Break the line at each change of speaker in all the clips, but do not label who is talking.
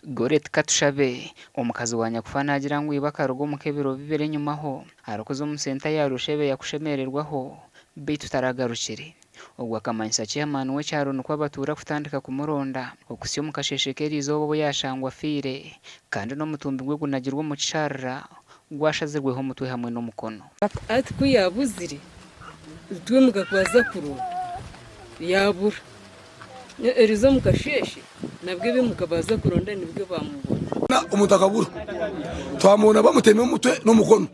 Goreti Katushabe, omukazi wa nyakufa naagira ngu iba akaruga omuka ebiro bibiri enyimaho arikuza omu senta ya Rushebeya kushemererwaho beitu taragarukire. Ogwo akamanyisa chairman w'ekyaro nikwo abatuura kutandika kumuronda okuhitsya omu kasheeshe k'eriizooba obu yaashangwa afiire kandi n'omutumbi gwe gunagirwe omu kisharara gwashazirweho omutwe hamwe n'omukono.
Hati ku yaabuzire, twimuka kwaza kuronda, yaabura. Eriizooba omu kasheeshe nabwo baimuka baaza kuronda nibwo baamubona.
Omuntu akabura, twamubona bamutemire omutwe n'omukono.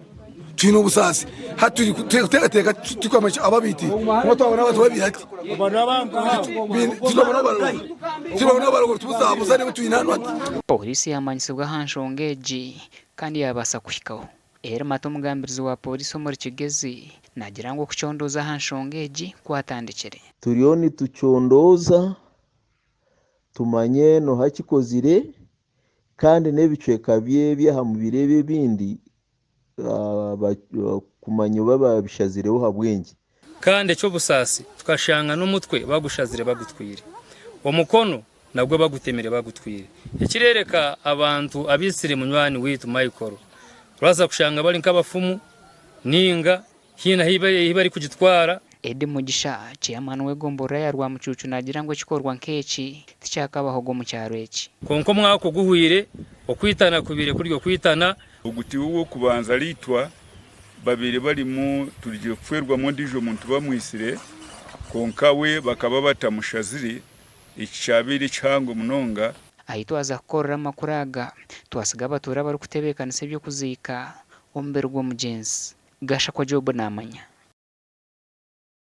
Twine obusaasi hati turikuteekateeka turikumanya ababaitire kwonka twabona abantu babiri hati tibabona abarogo tubuzabuza nibo twine hanu hati.
Pooriisi yaamanyisibwa aha nshonga egi kandi yaabaasa kuhikaho. Elly Mate omugambirizi wa pooriisi omuri Kigezi naagira ngu okucondooza aha nshonga egi kwatandikire.
Turiyo nitucondooza tumanye n'oha akikozire kandi n'ebicweka bye eby'aha mubiri ebi ebindi kumanya oba baabishazireho ahabw'enki.
Kandi eky'obusaasi tukashanga n'omutwe bagushazire bagutwire, omukono nagwo bagutemire bagutwire. Ekireereka abantu abaitsire munywani waitu Michael, turabaasa kushanga bari nk'abafumu nainga haine ahu barikugitwara.
Eddie Mugisha, Chairman w'egomborora ya Rwamucuucu naagira ngu ekikorwa nk'eki tikyakabahoga omu kyaro eki.
Kwonka omwaka oguhweire, okwitana kubaire kuri okwitana.
Ogu tiwe w'okubanza araitwa, babaire barimu turugire kufeerwamu ondiijo muntu bamwitsire, kwonka we bakaba batamushazire, eki kyabaire kihango munonga.
Ahi twaza kukorera amakuru aga, twasiga abatuura barikutebeekanisa eby'okuziika omubiri gw'omugyenzi. Gashakwa Job naamanya.